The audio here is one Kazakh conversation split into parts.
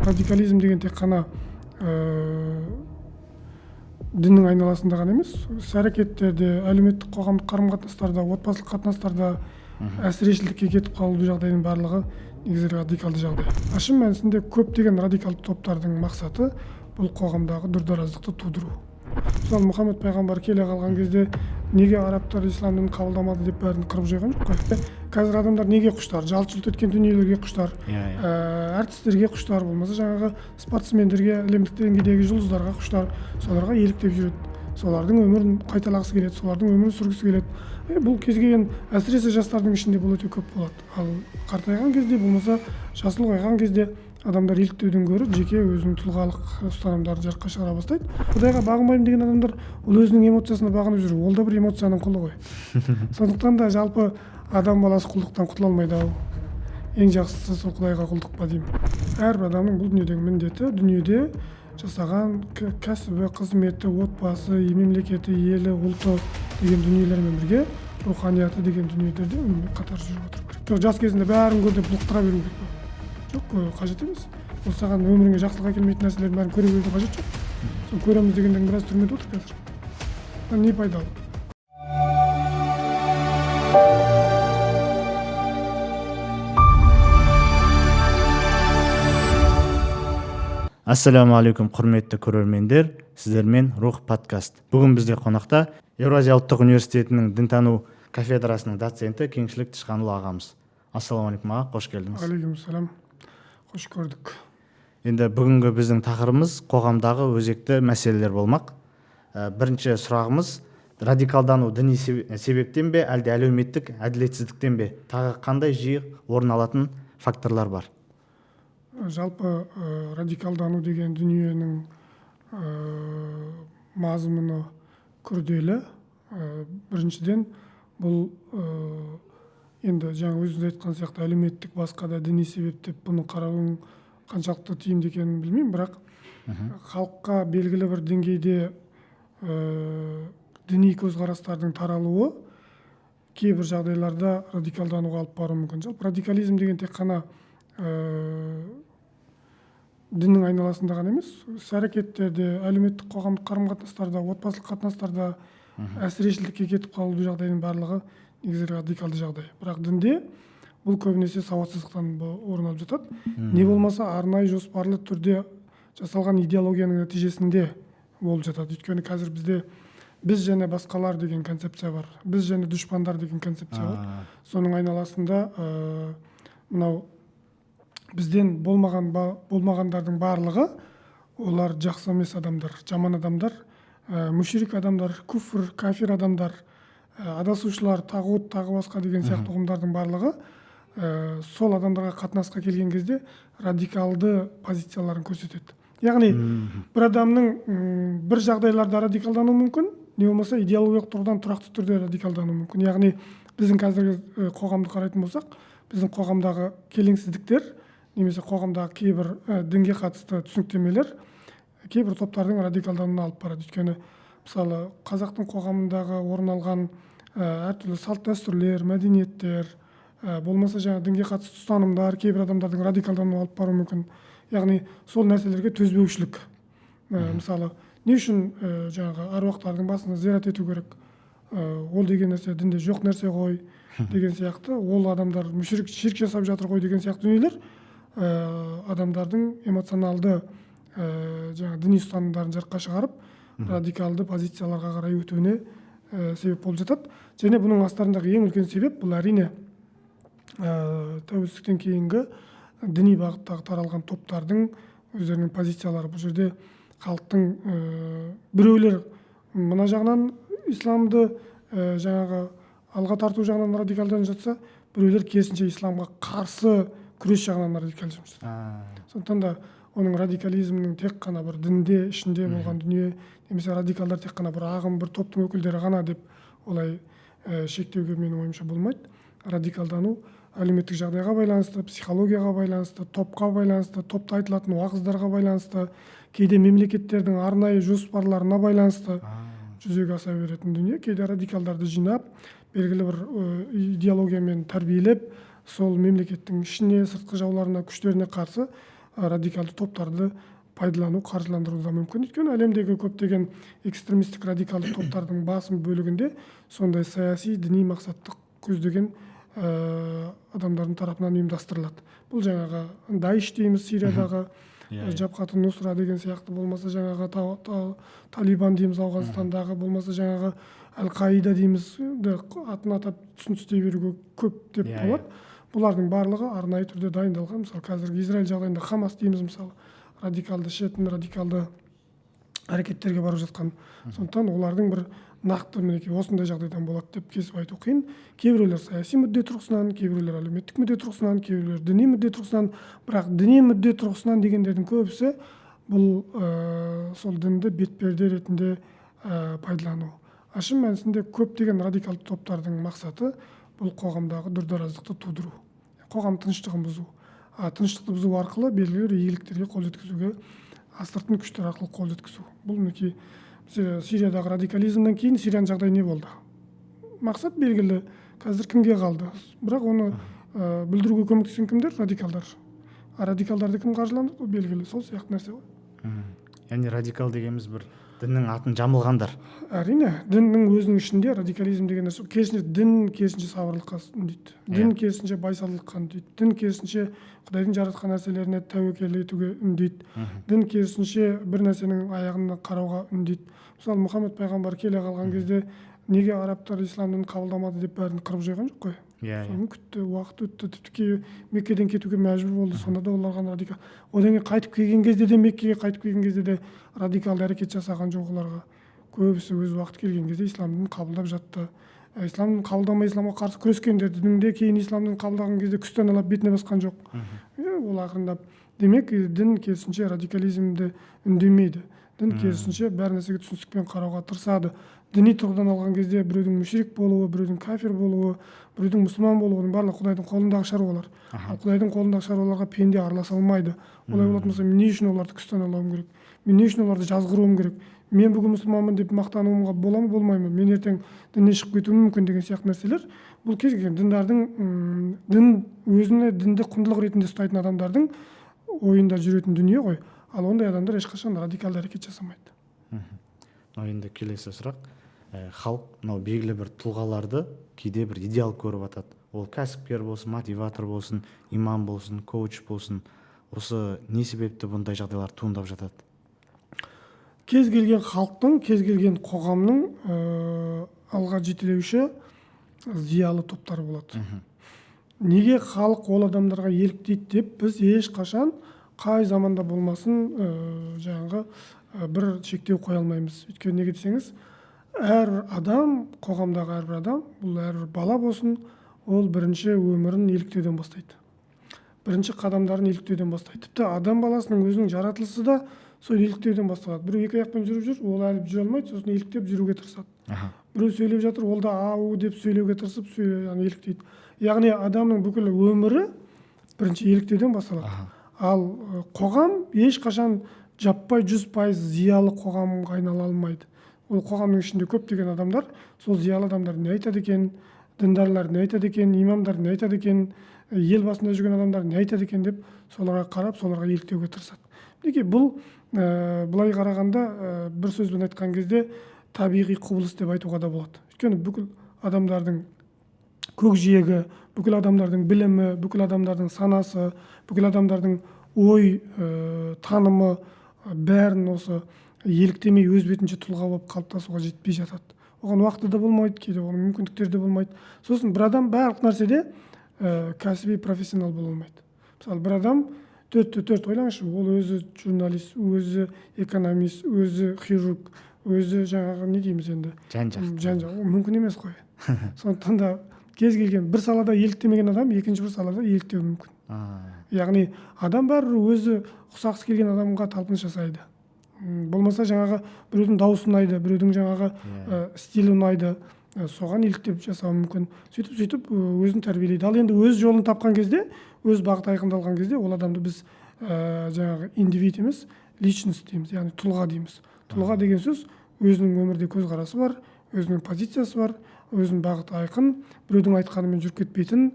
Радикализм деген тек қана діннің айналасында ғана емес, іс әрекеттерде, әлеуметтік қоғамдық қарым қатынастарда, отбасылық қатынастарда әсірешілдікке кетіп қалу жағдайының барлығы негізі радикалды жағдай. А шын мәнісінде көптеген радикалды топтардың мақсаты бұл қоғамдағы дүрдараздықты тудыру. Мысалы, Мұхаммед пайғамбар келе қалған кезде неге арабтар ислам дінін қабылдамады деп бәрін қырып жойған жоқ қой. Қазір адамдар неге құштар? Жалт жұлт еткен дүниелерге құштар, әртістерге құштар, болмаса жаңағы спортсмендерге, әлемдік деңгейдегі жұлдыздарға құштар, соларға еліктеп жүреді, солардың өмірін қайталағысы келеді, солардың өмірін сүргісі келеді. Бұл кез келген, әсіресе жастардың ішінде бұл өте көп болады. Ал қартайған кезде, болмаса жасы ұлғайған кезде адамдар еліктеуден гөрі жеке өзінің тұлғалық ұстанымдарын жарыққа шығара бастайды. Құдайға бағынбаймын деген адамдар ол өзінің эмоциясына бағынып жүр, ол да бір эмоцияның құлы ғой. Сондықтан да жалпы адам баласы құлдықтан құтыла алмайды ау. Ең жақсысы сол Құдайға құлдық па деймін. Әрбір адамның бұл дүниедегі міндеті дүниеде жасаған кәсібі, қызметі, отбасы, мемлекеті, елі, ұлты деген дүниелермен бірге руханияты деген дүниелерде қатар жүріп отыру керек. Жоқ, жас кезінде бәрін көр деп бұлықтыра беру керек па? Жоқ, қажет емес. Ол саған өміріңе жақсылық әкелмейтін нәрселердің бәрін көре берудің қажеті жоқ. Сол көреміз дегендердің біраз түрмеде отыр қазір. Не пайдалы? Ассалаумағалейкум, құрметті көрермендер, сіздермен Рух подкаст. Бүгін бізде қонақта Еуразия ұлттық университетінің дінтану кафедрасының доценті Кеңшілік Тышқанұлы ағамыз. Ассалаумағалейкум аға, қош келдіңіз. Алейкум қош көрдік. Енді бүгінгі біздің тақырыбымыз қоғамдағы өзекті мәселелер болмақ. Бірінші сұрағымыз: радикалдану діни себептен бе, әлде әлеуметтік әділетсіздіктен бе? Тағы қандай жиі орын алатын факторлар бар? Жалпы радикалдану деген дүниенің мазмұны күрделі. Біріншіден, бұл енді жаңа өзіңіз айтқан сияқты әлеуметтік, басқа да діни себеп деп бұны қараудың қаншалықты тиімді екенін білмеймін, бірақ халыққа белгілі бір деңгейде діни көзқарастардың таралуы кейбір жағдайларда радикалдануға алып баруы мүмкін. Жалпы радикализм деген тек қана діннің айналасында ғана емес, іс әрекеттерде, әлеуметтік қоғамдық қарым қатынастарда, отбасылық қатынастарда әсірешілдікке кетіп қалу жағдайының барлығы негізі радикалды жағдай. Бірақ дінде бұл көбінесе сауатсыздықтан орын алып жатады. Не болмаса арнайы жоспарлы түрде жасалған идеологияның нәтижесінде болып жатады. Өйткені қазір бізде біз және басқалар деген концепция бар, біз және дұшпандар деген концепция бар. Соның айналасында мынау бізден болмағандардың барлығы олар жақсы емес адамдар, жаман адамдар, мүшрик адамдар, күфір, кафир адамдар, адасушылар, тағут, тағы басқа деген сияқты ұғымдардың барлығы сол адамдарға қатынасқа келген кезде радикалды позицияларын көрсетеді. Яғни бір адамның бір жағдайларда радикалдануы мүмкін, не болмаса идеологиялық тұрғыдан тұрақты түрде радикалдануы мүмкін. Яғни біздің қазіргі қоғамды қарайтын болсақ, біздің қоғамдағы келеңсіздіктер немесе қоғамдағы кейбір дінге қатысты түсініктемелер кейбір топтардың радикалдануына алып барады. Өйткені мысалы қазақтың қоғамындағы орын алған әртүрлі салт дәстүрлер, мәдениеттер, болмаса жаңа дінге қатысты ұстанымдар кейбір адамдардың радикалдануына алып баруы мүмкін. Яғни сол нәрселерге төзбеушілік. Мысалы, не үшін жаңағы аруақтардың басына зиярат ету керек? Ол деген нәрсе дінде жоқ нәрсе ғой деген сияқты, ол адамдар мүшрик, ширк жасап жатыр ғой деген сияқты дүниелер адамдардың эмоционалды жаңа діни ұстанымдарын жарыққа шығарып, радикалды позицияларға қарай өтуіне себеп болып жатады. Және бұның астарындағы ең үлкен себеп бұл әрине тәуелсіздіктен кейінгі діни бағыттағы таралған топтардың өздерінің позициялары. Бұл жерде халықтың біреулер мына жағынан исламды жаңағы алға тарту жағынан радикалданып жатса, біреулер керісінше исламға қарсы күрес жағынан радикалданып жатады. Сондықтан да оның радикализмнің тек қана бір дінде ішінде болған дүние немесе радикалдар тек қана бір ағым, бір топтың өкілдері ғана деп олай шектеуге менің ойымша болмайды. Радикалдану әлеуметтік жағдайға байланысты, психологияға байланысты, топқа байланысты, топта айтылатын уағыздарға байланысты, кейде мемлекеттердің арнайы жоспарларына байланысты жүзеге аса беретін дүние. Кейде радикалдарды жинап, белгілі бір идеологиямен тәрбиелеп, сол мемлекеттің ішіне, сыртқы жауларына, күштеріне қарсы радикалды топтарды пайдалану, қаржыландыру да мүмкін. Өйткені әлемдегі көптеген экстремистік радикалды топтардың басым бөлігінде сондай саяси, діни мақсатты көздеген адамдардың тарапынан ұйымдастырылады. Бұл жаңағы Даиш дейміз Сириядағы, Жабхат Нусра деген сияқты, болмаса жаңағы Талибан дейміз Ауғанстандағы, болмаса жаңағы Әл Қаида дейміз, атын атап түсін түстей беруге көп деп болады. Бұлардың барлығы арнайы түрде дайындалған. Мысалы, қазіргі Израиль жағдайында Хамас дейміз, мысалы, радикалды, шетін радикалды әрекеттерге барып жатқан. Сондықтан олардың бір нақты мінекей осындай жағдайдан болады деп кесіп айту қиын. Кейбіреулер саяси мүдде тұрғысынан, кейбіреулер әлеуметтік мүдде тұрғысынан, кейбіреулер діни мүдде тұрғысынан. Бірақ діни мүдде тұрғысынан дегендердің көбісі бұл сол дінді бетперде ретінде пайдалану. А шын мәнісінде көптеген радикалды топтардың мақсаты бұл қоғамдағы дүрдараздықты тудыру, қоғам тыныштығын бұзу. А тыныштықты бұзу арқылы белгілі бір игіліктерге қол жеткізуге, астыртын күштер арқылы қол жеткізу. Бұл мінекей Сириядағы радикализмнен кейін Сирияның жағдайы не болды? Мақсат белгілі, қазір кімге қалды? Бірақ оны бүлдіруге көмектескен кімдер? Радикалдар. А радикалдарды кім қаржыландырды? Ол белгілі. Сол сияқты нәрсе ғой. Яғни радикал дегеніміз бір діннің атын жамылғандар. Әрине, діннің өзінің ішінде радикализм деген нәрсе. Керісінше, дін керісінше сабырлыққа үндейді, дін керісінше байсалдылыққа үндейді, дін керісінше Құдайдың жаратқан нәрселеріне тәуекел етуге үндейді, дін керісінше бір нәрсенің аяғына қарауға үндейді. Мысалы, Мұхаммед пайғамбар келе қалған кезде неге арабтар ислам дінін қабылдамады деп бәрін қырып жойған жоқ қой. Иә, иә. Соны күтті, уақыт өтті, тіпті Меккеден кетуге мәжбүр болды. Сонда да оларға радикал, одан кейін қайтып келген кезде де, Меккеге қайтып келген кезде де радикалды әрекет жасаған жоқ оларға. Көбісі өз уақыты келген кезде ислам дінін қабылдап жатты. Ислам дінін қабылдамай, исламға қарсы күрескендердің де кейін ислам дінін қабылдаған кезде күстаналап бетіне басқан жоқ. Ол ақырындап. Демек, дін керісінше радикализмді үндемейді, дін керісінше бәр нәрсеге түсіністікпен қарауға тырысады. Діни тұрғыдан алған кезде біреудің мүшрик болуы, біреудің кәфир болуы, біреудің мұсылман болуы, оның барлығы Құдайдың қолындағы шаруалар. Ал Құдайдың қолындағы шаруаларға пенде араласа алмайды. Олай болатын болса, мен не үшін оларды күстаналауым керек, мен не үшін оларды жазғыруым керек? Мен бүгін мұсылманмын деп мақтануымға бола ма, болмай ма? Мен ертең діннен шығып кетуім мүмкін деген сияқты нәрселер бұл кез келген діндардың, дін өзіне дінді құндылық ретінде ұстайтын адамдардың ойында жүретін дүние ғой. Ал ондай адамдар ешқашан радикалды әрекет жасамайды. Мынау енді келесі сұрақ. Халық мынау белгілі бір тұлғаларды кейде бір идеал көріп атады. Ол кәсіпкер болсын, мотиватор болсын, имам болсын, коуч болсын. Осы не себепті бұндай жағдайлар туындап жатады? Кез келген халықтың, кез келген қоғамның алға жетелеуші зиялы топтары болады. Неге халық ол адамдарға еліктейді деп біз ешқашан қай заманда болмасын жаңағы бір шектеу қоя алмаймыз. Өйткені неге десеңіз, әрбір адам, қоғамдағы әрбір адам, бұл әрбір бала болсын, ол бірінші өмірін еліктеуден бастайды, бірінші қадамдарын еліктеуден бастайды. Тіпті адам баласының өзінің жаратылысы да сол еліктеуден басталады. Біреу екі аяқпен жүріп жүр, ол әлі жүре алмайды, сосын еліктеп жүруге тырысады. Біреу сөйлеп жатыр, ол да ау деп сөйлеуге тырысып, яғни еліктейді. Яғни адамның бүкіл өмірі бірінші еліктеуден басталады. Ал қоғам ешқашан жаппай 100% зиялы қоғамға айнала алмайды. Ол қоғамның ішінде көптеген адамдар сол зиялы адамдар не айтады екен, діндарлар не айтады екен, имамдар не айтады екен, ел басында жүрген адамдар не айтады екен деп соларға қарап, соларға еліктеуге тырысады. Мінекей, бұл былай қарағанда, бір сөзбен айтқан кезде, табиғи құбылыс деп айтуға да болады. Өйткені бүкіл адамдардың көкжиегі, бүкіл адамдардың білімі, бүкіл адамдардың санасы, бүкіл адамдардың ой танымы, бәрін осы еліктемей өз бетінше тұлға болып қалыптасуға жетпей жатады. Оған уақыты да болмайды, кейде оның мүмкіндіктері де болмайды. Сосын бір адам барлық нәрседе кәсіби профессионал бола алмайды. Мысалы, бір адам төртте төрт, ойлаңызшы, ол өзі журналист, өзі экономист, өзі хирург, өзі жаңағы не дейміз енді, жан жақты. Жан жақ, ол мүмкін емес қой. Сондықтан да кез келген бір салада еліктемеген адам екінші бір салада еліктеуі мүмкін. Яғни адам бәрібір өзі ұқсағысы келген адамға талпыныс жасайды. Болмаса жаңағы біреудің дауысы ұнайды, біреудің жаңағы стилі ұнайды, соған еліктеп жасауы мүмкін. Сөйтіп сөйтіп өзін тәрбиелейді. Ал енді өз жолын тапқан кезде, өз бағыты айқындалған кезде ол адамды біз жаңағы индивид емес, личность дейміз, яғни тұлға дейміз. Тұлға деген сөз өзінің өмірде көзқарасы бар, өзінің позициясы бар, өзінің бағыты айқын, біреудің айтқанымен жүріп кетпейтін,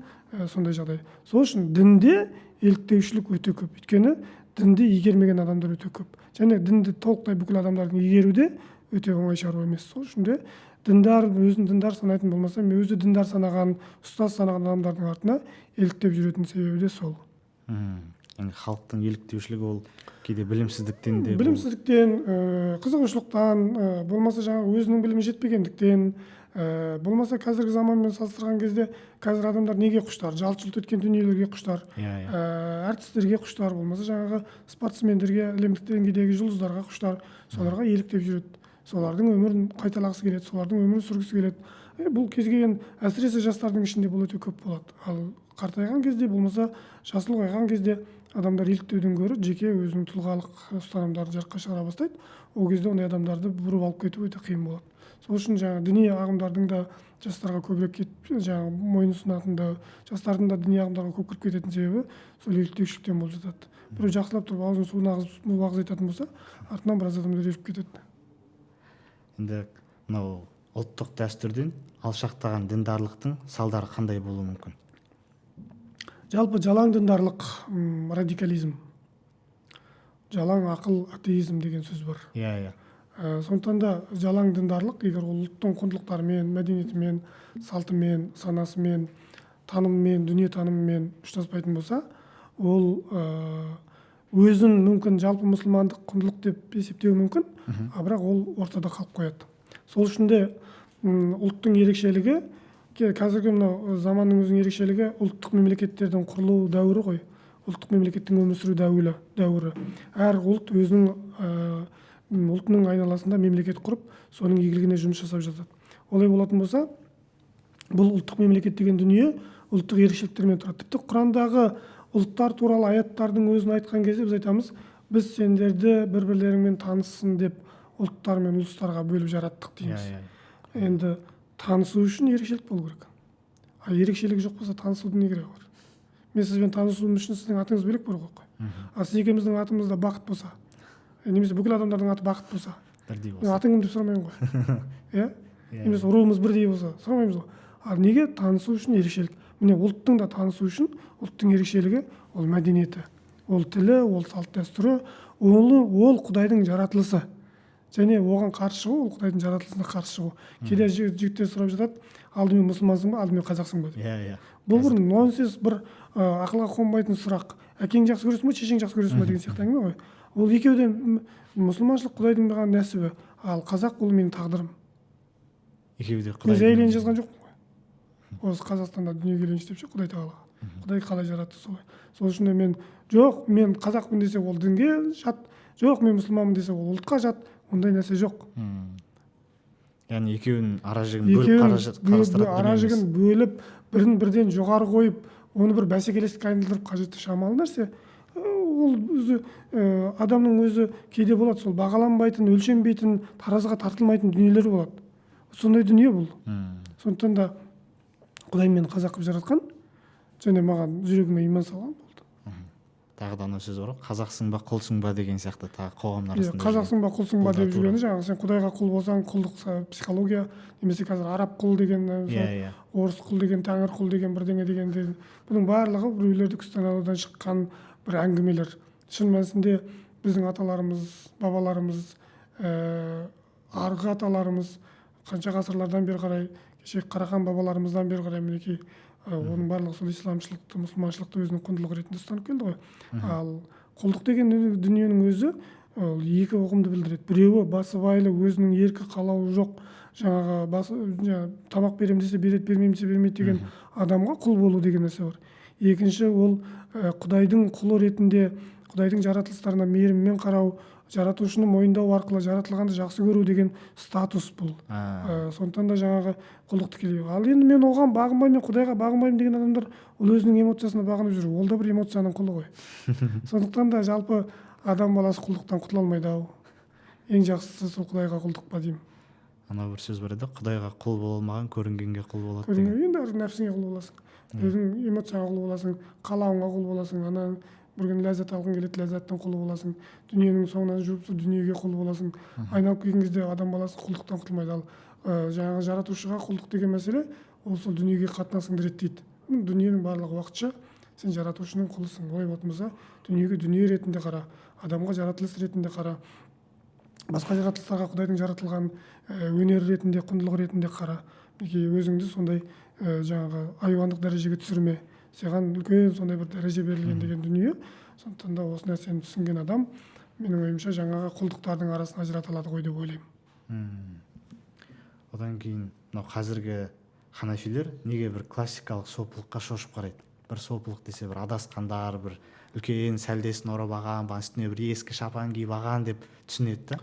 сондай жағдай. Сол үшін дінде еліктеушілік өте көп. Өйткені Дінді игермеген адамдар өте көп. Және дінді толықтай бүкіл адамдардың игеру де өте оңай шаруа емес. Сол үшін де діндар, өзін діндар санайтын болмаса, өзі діндар санаған, ұстаз санаған адамдардың артына еліктеп жүретін себебі де сол. Яғни халықтың еліктеушілігі ол кейде білімсіздіктен де. Білімсіздіктен, қызығушылықтан, болмаса жаңағы өзінің білімі жетпегендіктен, болмаса қазіргі заманмен салыстырған кезде қазір адамдар неге құштар? Жалт жұлт еткен дүниелерге құштар. иә иә Әртістерге құштар, болмаса жаңағы спортсмендерге, әлемдік деңгейдегі жұлдыздарға құштар, соларға еліктеп жүреді. Солардың өмірін қайталағысы келеді, солардың өмірін сүргісі келеді. Бұл кез келген, әсіресе жастардың ішінде бұл өте көп болады. Ал қартайған кезде, болмаса жасы ұлғайған кезде адамдар еліктеуден гөрі жеке өзінің тұлғалық ұстанымдарын жарыққа шығара бастайды. Ол кезде ондай адамдарды бұрып алып кету өте қиын болады. Сол үшін жаңағы діни ағымдардың да жастарға көбірек кетіп, жаңағы мойын ұсынатынды, жастардың да діни ағымдарға көп кіріп кететін себебі сол еліктеушіліктен болып жатады. Біреу жақсылап тұрып аузын суын ағызып уағыз айтатын болса, артынан біраз адамдар еріп кетеді. Енді мынау ұлттық дәстүрден алшақтаған діндарлықтың салдары қандай болуы мүмкін? Жалпы жалаң діндарлық, радикализм, жалаң ақыл атеизм деген сөз бар. иә иә Сондықтан да жалаң діндарлық, егер ол ұлттың құндылықтарымен, мәдениетімен, салтымен, санасымен, танымымен, дүниетанымымен ұштаспайтын болса, ол өзін мүмкін жалпы мұсылмандық құндылық деп есептеуі мүмкін, а бірақ ол ортада қалып қояды. Сол үшін де ұлттың ерекшелігі, қазіргі мынау заманның өзінің ерекшелігі ұлттық мемлекеттердің құрылу дәуірі ғой. Ұлттық мемлекеттің өмір сүру дәуірі. Әр ұлт өзінің ұлтының айналасында мемлекет құрып, соның игілігіне жұмыс жасап жатады. Олай болатын болса, бұл ұлттық мемлекет деген дүние ұлттық ерекшеліктермен тұрады. Тіпті Құрандағы ұлттар туралы аяттардың өзін айтқан кезде біз айтамыз, біз сендерді бір-бірлеріңмен таныссын деп ұлттар мен ұлыстарға бөліп жараттық дейміз. Енді танысу үшін ерекшелік болу керек. Ал ерекшелік жоқ болса, танысудың не керегі бар? Мен сізбен танысуым үшін сіздің атыңыз бөлек болу керек қой. Ал сіз екеуміздің атымыз да Бақыт болса, немесе бүкіл адамдардың аты Бақыт болса, бірдей мен болса, атың кім деп сұрамаймын ғой. Иә? Иә. Немесе руымыз бірдей болса, сұрамаймыз ғой. Ал неге танысу үшін ерекшелік? Міне, ұлттың да танысу үшін ұлттың ерекшелігі ол мәдениеті, ол тілі, ол салт дәстүрі, ол Құдайдың жаратылысы. Және оған қарсы шығу, ол Құдайдың жаратылысына қарсы шығу. Кейде жігіттер сұрап жатады, алдымен мұсылмансың ба, алдымен қазақсың ба деп. иә иә Бұл бір нонсенс, бір ақылға қонбайтын сұрақ. Әкең жақсы көресің ба, шешең жақсы көресің ба деген сияқты әңгіме ғой. Ол екеуі де, мұсылманшылық Құдайдың маған нәсібі, ал қазақ ол менің тағдырым. Екеуі де Мен Құдайдың. заявление жазған жоқпын ғой. Осы Қазақстанда дүниеге келейінші деп ше, Құдай тағалаға. Құдай қалай жаратты солай. Сол үшін де мен жоқ, мен қазақпын десе, ол дінге жат, жоқ, мен мұсылманмын десе, ол ұлтқа жат, ондай нәрсе жоқ. Яғни екеуінің ара жігін бөліп Екеуін қарастыратын ара дүние емес. жігін бөліп, бірін бірден жоғары қойып, оны бір бәсекелестікке айналдырып қажетті шамалы нәрсе. Ол өзі, адамның өзі кейде болады сол бағаланбайтын, өлшенбейтін, таразыға тартылмайтын дүниелер болады. Сондай дүние бұл. Сондықтан да Құдай мені қазақ қылып жаратқан және маған жүрегіме иман салған болды. Тағы да анау сөз бар ғой, қазақсың ба, құлсың ба деген сияқты, тағы қоғамның Иә, арасында қазақсың ба, құлсың ба Бұл да деп тура. жүргені жаңағы сен Құдайға құл болсаң, құлдық психология, немесе қазір араб құл деген, иә иә орыс құл деген, тәңір құл деген бірдеңе деген, бұның барлығы біреулерді күстаналаудан шыққан бір әңгімелер. Шын мәнісінде біздің аталарымыз, бабаларымыз, арғы аталарымыз қанша ғасырлардан бері қарай, кеше Қарахан бабаларымыздан бері қарай, мінекей, оның барлығы сол исламшылықты, мұсылманшылықты өзінің құндылығы ретінде ұстанып келді ғой. Ал құлдық деген дүниенің өзі ол екі ұғымды білдіреді. Біреуі басыбайлы, өзінің еркі қалауы жоқ, жаңағы басы, жаңағы тамақ беремін десе береді, бермеймін десе бермейді деген адамға құл болу деген нәрсе бар. Екінші ол, Құдайдың құлы ретінде Құдайдың жаратылыстарына мейіріммен қарау, жаратушыны мойындау арқылы жаратылғанды жақсы көру деген статус бұл. Сондықтан да жаңағы құлдық тікелей. Ал енді мен оған бағынбаймын, мен Құдайға бағынбаймын деген адамдар ол өзінің эмоциясына бағынып жүр. Ол да бір эмоцияның құлы ғой. Сондықтан да жалпы адам баласы құлдықтан құтыла алмайды ау. Ең жақсысы сол Құдайға құлдық па деймін. Анау бір сөз бар еді, Құдайға құл бола алмаған көрінгенге құл болады деген. Көрінген, енді әр нәпсіңе құл боласың. Өзің эмоцияға құл боласың, қалауыңа құл боласың, ана бір күні ләззат алғың келеді, ләззаттың құлы боласың. Дүниенің соңынан жүріп сол дүниеге құл боласың. Айналып келген кезде адам баласы құлдықтан құтылмайды. Ал жаңағы жаратушыға құлдық деген мәселе ол сол дүниеге қатынасыңды реттейді. Дүниенің барлығы уақытша, Сен жаратушының құлысың. Олай болатын болса, дүниеге дүние ретінде қара, адамға жаратылыс ретінде қара, басқа жаратылыстарға Құдайдың жаратылған өнері ретінде, құндылық ретінде қара. Мінекей, өзіңді сондай жаңағы айуандық дәрежеге түсірме, саған үлкен сондай бір дәреже берілген деген дүние. Сондықтан да осы нәрсені түсінген адам, менің ойымша, жаңағы құлдықтардың арасын ажырата алады ғой деп ойлаймын. Одан кейін мынау қазіргі ханафилер неге бір классикалық сопылыққа шошып қарайды? Бір сопылық десе, бір адасқандар, бір үлкен сәлдесін орап алған, үстіне бір ескі шапан киіп алған деп түсінеді да.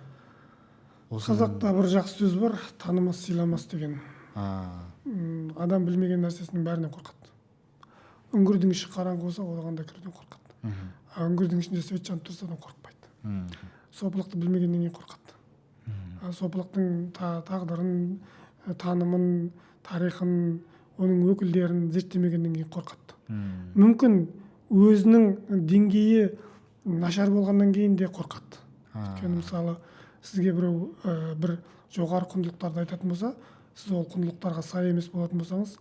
Қазақта бір жақсы сөз бар, «танымас сыйламас» деген. Адам білмеген нәрсесінің бәрінен қорқады. Үңгірдің іші қараңғы болса, оған да кіруден қорқады. А үңгірдің ішінде свет жанып тұрса, одан қорықпайды. Сопылықты білмегеннен кейін қорқады. А сопылықтың тағдырын, танымын, тарихын, оның өкілдерін зерттемегеннен кейін қорқады. Мүмкін, өзінің деңгейі нашар болғаннан кейін де қорқады. Өйткені, мысалы, сізге біреу бір жоғары құндылықтарды айтатын болса, сіз ол құндылықтарға сай емес болатын болсаңыз,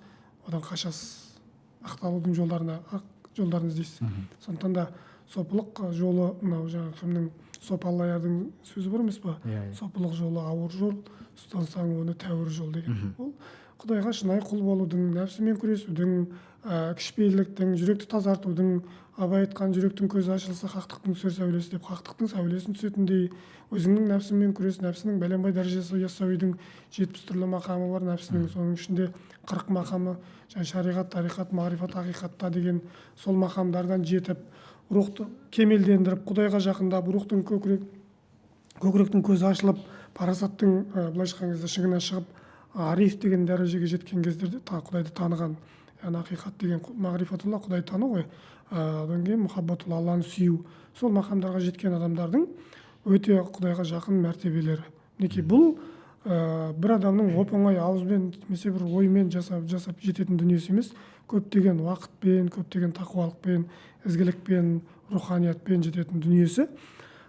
одан қашасыз, ақталудың жолдарын іздейсіз. Сондықтан да сопылық жолы, мынау жаңағы кімнің, Сопы Аллаярдың сөзі бар емес па? Иә. «Сопылық жолы ауыр жол, ұстансаң оны тәуір жол» деген. Ол Құдайға шынайы құл болудың, нәпсімен күресудің, кішіпейілдіктің, жүректі тазартудың, Абай айтқан «жүректің көзі ашылса, хақтықтың түсер сәулесі» деп, хақтықтың сәулесін түсетіндей, өзіңнің нәпсіңмен күрес, нәпсінің бәленбай дәрежесі, Яссауидің 70 түрлі мақамы бар нәпсінің, соның ішінде 40 мақамы жаңа шариғат, тариқат, мағрифат, ақиқатта деген, сол мақамдардан жетіп, рухты кемелдендіріп, Құдайға жақындап, рухтың көкіректің көзі ашылып, парасаттың былайша айтқан кезде шыңына шығып, ариф деген дәрежеге жеткен кездерде Құдайды таныған, яғни ақиқат деген мағрифатулла, Құдайды тану ғой. Одан кейін мұхаббатулла, Алланы сүю, сол мақамдарға жеткен адамдардың өте Құдайға жақын мәртебелері. Мінекей, бұл бір адамның оп оңай ауызбен немесе бір оймен жасап жететін дүниесі емес, көптеген уақытпен, көптеген тақуалықпен, ізгілікпен, руханиятпен жететін дүниесі.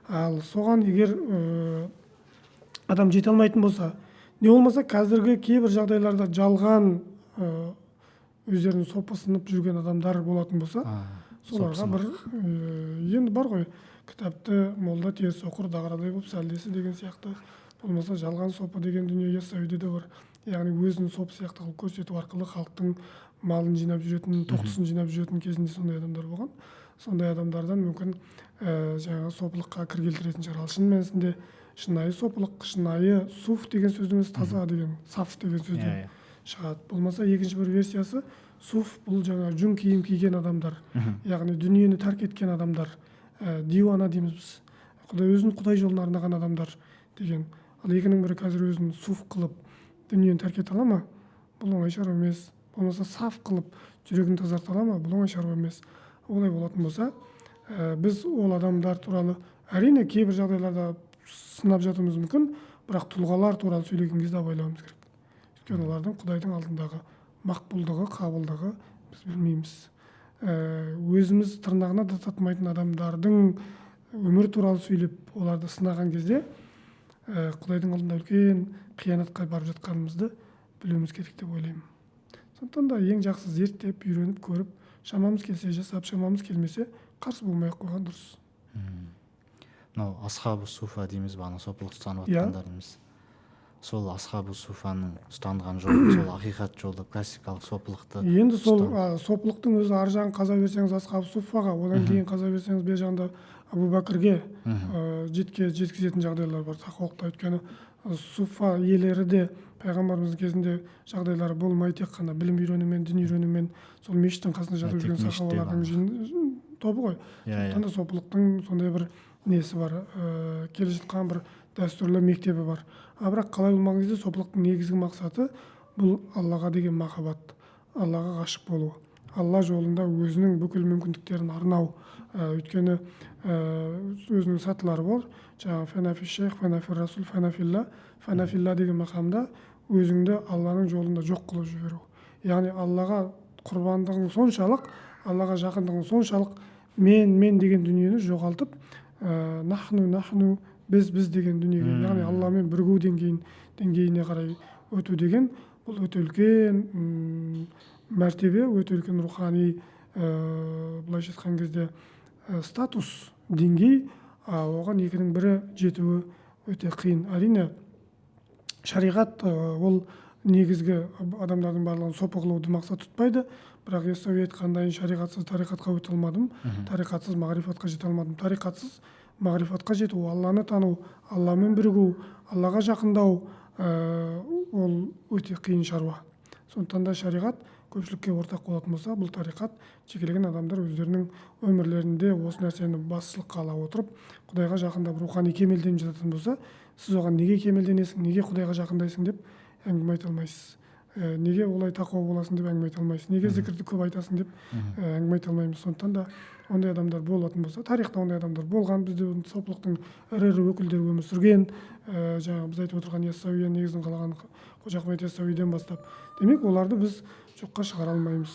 Ал соған егер адам жете алмайтын болса, не болмаса қазіргі кейбір жағдайларда жалған өздерін сопысынып жүрген адамдар болатын болса, соларға бір енді бар ғой, кітапты молда теріс оқыр, дағарадай болып сәлдесі деген сияқты, болмаса жалған сопы деген дүние Яссауиде де бар, яғни өзін сопы сияқты қылып көрсету арқылы халықтың малын жинап жүретін, тоқтысын жинап жүретін кезінде сондай адамдар болған. Сондай адамдардан мүмкін жаңағы сопылыққа кір келтіретін шығар. Ал шын мәнісінде шынайы сопылық, шынайы суф деген сөздің өзі таза деген, саф деген сөзден иә иә шығады. Болмаса екінші бір версиясы, суф бұл жаңағы жүн киім киген адамдар, яғни дүниені тәрк еткен адамдар, диуана дейміз біз, Құдай өзін Құдай жолына арнаған адамдар деген. Ал екінің бірі қазір өзін суф қылып дүниені тәрк ете ала ма? Бұл оңай шаруа емес. Болмаса саф қылып жүрегін тазарта ала ма? Бұл оңай шаруа емес. Олай болатын болса, біз ол адамдар туралы, әрине, кейбір жағдайларда сынап жатуымыз мүмкін, бірақ тұлғалар туралы сөйлеген кезде абайлауымыз керек, өйткені олардың Құдайдың алдындағы мақбұлдығы, қабылдығы біз білмейміз. Өзіміз тырнағына да татымайтын адамдардың өмірі туралы сөйлеп, оларды сынаған кезде, Құдайдың алдында үлкен қиянатқа барып жатқанымызды білуіміз керек деп ойлаймын. Сондықтан да ең жақсы зерттеп, үйреніп, көріп, шамамыз келсе жасап, шамамыз келмесе қарсы болмай ақ қойған дұрыс. Мынау асхабу суфа дейміз ба, ана сопылық ұстанып жатқандар дейміз, сол асхабу суфаның ұстанған жолы, сол ақиқат жолы, классикалық сопылықты Енді сол сопылықтың өзі ар жағын қаза берсеңіз асхабу суфаға, одан кейін қаза берсеңіз бер жағында Абу Бәкірге жеткізетін жағдайлар бар тақуалықта. Өйткені суфа иелері де пайғамбарымыздың кезінде жағдайлары болмай, тек қана білім үйренумен, дін үйренумен, сол мешіттің қасында жатып Тек жүрген мешітте сахабалардың тобы ғой. иә иә Сондықтан да сопылықтың сондай бір несі бар, келе жатқан бір дәстүрлі мектебі бар. А бірақ қалай болмаған кезде сопылықтың негізгі мақсаты бұл Аллаға деген махаббат, Аллаға ғашық болу, Алла жолында өзінің бүкіл мүмкіндіктерін арнау. Өйткені өзінің сатылары бар, жаңағы фанафи шейх, фанафи расул, фанафилла. Фанафилла деген мақамда өзіңді Алланың жолында жоқ қылып жіберу, яғни Аллаға құрбандығың соншалық, Аллаға жақындығың соншалық, мен мен деген дүниені жоғалтып, нахну, нахну, біз, біз деген дүниеге, яғни Алламен бірігу деңгейіне қарай өту деген, бұл өте үлкен мәртебе, өте үлкен рухани былайша айтқан кезде статус, деңгей, оған екінің бірі жетуі өте қиын. Әрине, шариғат ол негізгі адамдардың барлығын сопы қылуды мақсат тұтпайды, бірақ Яссауи айтқандай, шариғатсыз тариқатқа өте алмадым, тариқатсыз мағрифатқа жете алмадым. Тариқатсыз мағрифатқа жету, Алланы тану, Алламен бірігу, Аллаға жақындау, ол өте қиын шаруа. Сондықтан да шариғат көпшілікке ортақ болатын болса, бұл тариқат жекелеген адамдар өздерінің өмірлерінде осы нәрсені басшылыққа ала отырып, Құдайға жақындап, рухани кемелденіп жататын болса, сіз оған неге кемелденесің, неге Құдайға жақындайсың деп әңгіме айта алмайсыз. Неге олай тақуа боласың деп әңгіме айта алмайсыз, неге зікірді көп айтасың деп әңгіме айта алмаймыз. Сондықтан да ондай адамдар болатын болса, тарихта ондай адамдар болған, бізде сопылықтың ірі ірі өкілдері өмір сүрген, жаңағы біз айтып отырған Яссауия негізін қалаған Қожа Ахмет Яссауиден бастап. Демек, оларды біз жоққа шығара алмаймыз.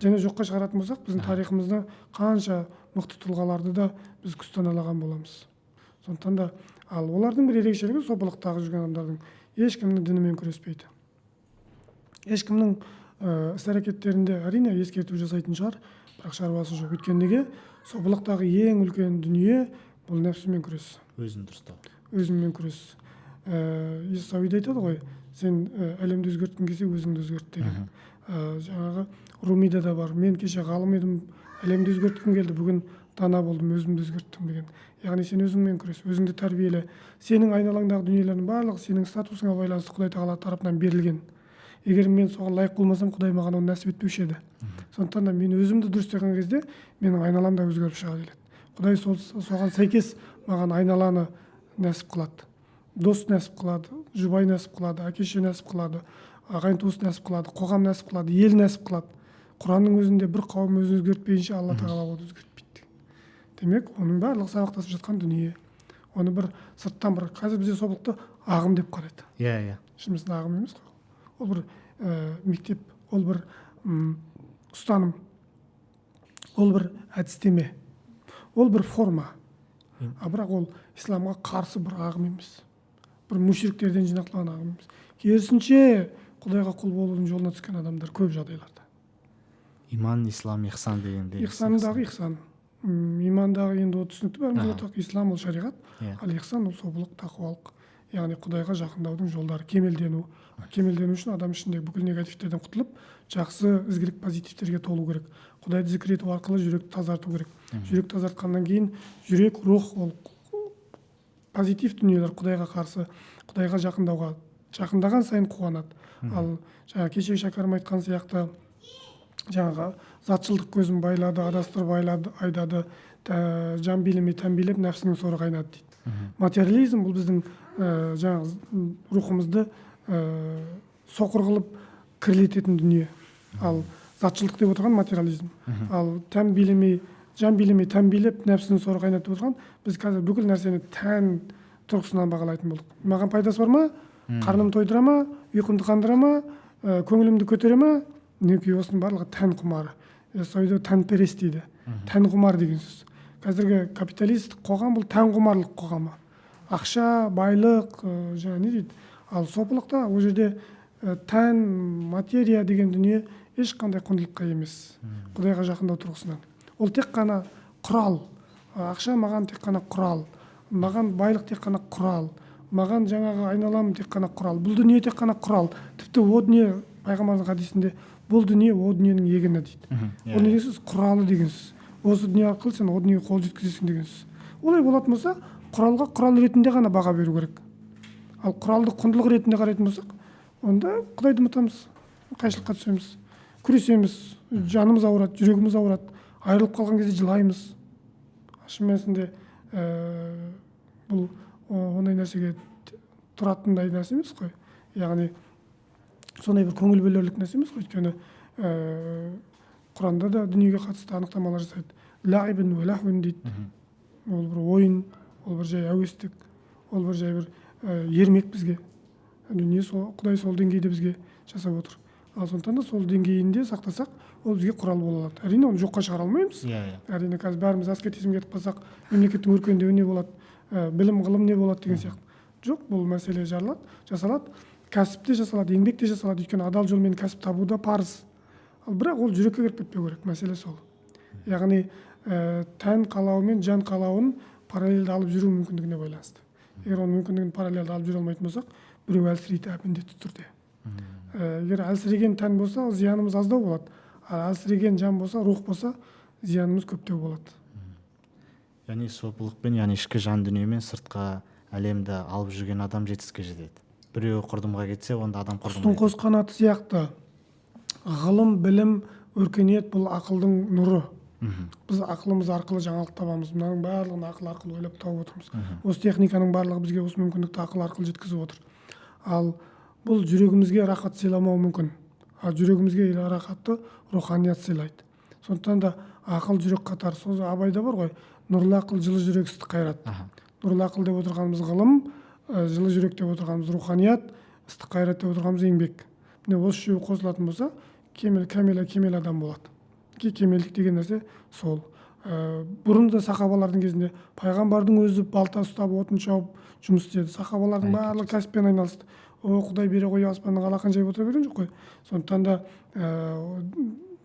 Және жоққа шығаратын болсақ, біздің тарихымызда қанша мықты тұлғаларды да біз күстаналаған боламыз. Сондықтан да, ал олардың бір ерекшелігі, сопылықтағы жүрген адамдардың ешкімнің дінімен күреспейді, ешкімнің іс әрекеттерінде әрине ескерту жасайтын шығар, бірақ шаруасы жоқ. Өйткені неге? Сопылықтағы ең үлкен дүние бұл нәпсімен күрес. Өзін дұрыстау. Өзіңмен күрес. Яссауи да айтады ғой, сен әлемді өзгерткің келсе, өзіңді өзгерт деген. Жаңағы Румида да бар: мен кеше ғалым едім, әлемді өзгерткім келді, бүгін дана болдым, өзімді өзгерттім деген. Яғни сен өзіңмен күрес, өзіңді тәрбиеле. Сенің айналаңдағы дүниелердің барлығы сенің статусыңа байланысты Құдай тағала тарапынан берілген. Егер мен соған лайық болмасам, Құдай маған оны нәсіп етпеуші еді. Сондықтан да мен өзімді дұрыстаған кезде менің айналам да өзгеріп шыға келеді. Құдай сол, соған сәйкес маған айналаны нәсіп қылады, дос нәсіп қылады, жұбай нәсіп қылады, әке шеше нәсіп қылады, ағайын туыс нәсіп қылады, қоғам нәсіп қылады, ел нәсіп қылады. Құранның өзінде бір қауым өзін өзгертпейінше, Алла тағала оны өзгертпейді. Демек, оның барлығы сабақтасып жатқан дүние. Оны бір сырттан бір, қазір бізде сопылықты ағым деп қарайды. иә иә Шын мәнісінде ағым емес қой ол, бір мектеп, ол бір ұстаным, ол бір әдістеме, ол бір форма. А бірақ ол исламға қарсы бір ағым емес, бір мушриктерден жинақталған ағым емес. Керісінше, Құдайға құл болудың жолына түскен адамдар көп жағдайларда. Иман, ислам, ихсан дегенде. Ихсандағы ихсан, имандағы енді ол түсінікті бәрімізге ортақ. Ислам ол шариғат, ал ихсан ол сопылық, тақуалық, яғни Құдайға жақындаудың жолдары, кемелдену. Кемелдену үшін адам ішіндегі бүкіл негативтерден құтылып, жақсы, ізгілік, позитивтерге толу керек. Құдайды зікір ету арқылы жүректі тазарту керек. Жүрек тазартқаннан кейін жүрек, рух, ол позитив дүниелер, Құдайға қарсы, Құдайға жақындауға жақындаған сайын қуанады. Ал жаңа кешегі Шәкәрім айтқан сияқты, жаңағы затшылдық көзін байлады, адастырып айлады, айдады, жан билемей тән билеп, нәпсінің соры қайнады дейді. Материализм бұл біздің жаңағы рухымызды соқыр қылып кірлететін дүние. Ал затшылдық деп отырған материализм. Ал тән билемей, жан билемей тән билеп, нәпсінің соры қайнады деп отырған, біз қазір бүкіл нәрсені тән тұрғысынан бағалайтын болдық. Маған пайдасы бар ма, қарнымды тойдыра ма, ұйқымды қандыра ма, көңілімді көтере ма? Мінекей, осының барлығы тән құмары. Яссауиде тәнперест дейді, тән құмар деген сөз. Қазіргі капиталистік қоғам бұл тән құмарлық қоғамы, ақша, байлық, жаңа не дейді. Ал сопылықта ол жерде тән, материя деген дүние ешқандай құндылыққа емес. Құдайға жақындау тұрғысынан ол тек қана құрал. Ақша маған тек қана құрал, маған байлық тек қана құрал, маған жаңағы айналам тек қана құрал, бұл дүние тек қана құрал. Тіпті о дүние, пайғамбардың хадисінде бұл дүние о дүниенің егіні дейді. Ол не деген сөз? Құралы деген сөз. Осы дүние арқылы сен о дүниеге қол жеткізесің деген сөз. Олай болатын болса, құралға құрал ретінде ғана баға беру керек. Ал құралды құндылық ретінде қарайтын болсақ, онда Құдайды ұмытамыз, қайшылыққа түсеміз, күресеміз, жанымыз ауырады, жүрегіміз ауырады, айырылып қалған кезде жылаймыз. Шын мәнісінде бұл ондай нәрсеге тұратындай нәрсе емес қой, яғни сондай бір көңіл бөлерлік нәрсе емес қой. Өйткені Құранда да дүниеге қатысты анықтамалар жасайды. Лағибун уә лахвун дейді. Ол бір ойын, ол бір жай әуестік, ол бір жай бір ермек бізге дүние. Сол Құдай сол деңгейде бізге жасап отыр. Ал сондықтан да сол деңгейінде сақтасақ, ол бізге құрал бола алады. Әрине, оны жоққа шығара алмаймыз. иә иә Әрине, қазір бәріміз аскетизмге кетіп қалсақ, мемлекеттің өркендеуі не болады, білім, ғылым не болады деген сияқты. Жоқ, бұл мәселе жарылады, жасалады, кәсіп те жасалады, еңбек те жасалады. Өйткені адал жолмен кәсіп табу да парыз. Ал бірақ ол жүрекке кіріп кетпеу керек, мәселе сол. Яғни тән қалауы мен жан қалауын параллельді алып жүру мүмкіндігіне байланысты. Егер оның мүмкіндігін параллельді алып жүре алмайтын болсақ, біреу әлсірейді міндетті түрде. Егер әлсіреген тән болса, зиянымыз аздау болады. Ал әлсіреген жан болса, рух болса, зиянымыз көптеу болады. Яғни сопылықпен, яғни ішкі жан дүниемен сыртқы әлемді алып жүрген адам жетістікке жетеді. Біреуі құрдымға кетсе, онда адам құстың құрдымға қос қанаты сияқты. Ғылым, білім, өркениет — бұл ақылдың нұры. Біз ақылымыз арқылы жаңалық табамыз, мынаның барлығын ақыл арқылы ойлап тауып отырмыз. Осы техниканың барлығы бізге осы мүмкіндікті ақыл арқылы жеткізіп отыр. Ал бұл жүрегімізге рахат сыйламауы мүмкін, ал жүрегімізге рахатты руханият сыйлайды. Сондықтан да ақыл, жүрек қатар. Сол Абайда бар ғой: нұрлы ақыл, жылы жүрек, ыстық қайрат. Нұрлы ақыл деп отырғанымыз ғылым, жылы жүрек деп отырғанымыз руханият, ыстық қайрат деп отырғанымыз еңбек. Міне, осы үшеуі қосылатын болса, кемел, кәмел, кемел адам болады. Кемелдік деген нәрсе сол. Бұрын да сахабалардың кезінде пайғамбардың өзі балта ұстап, отын шауып жұмыс істеді. Сахабалардың барлығы кәсіппен айналысты. О, құдай бере қой, аспанның алақан жайып отыра берген жоқ қой. Сондықтан да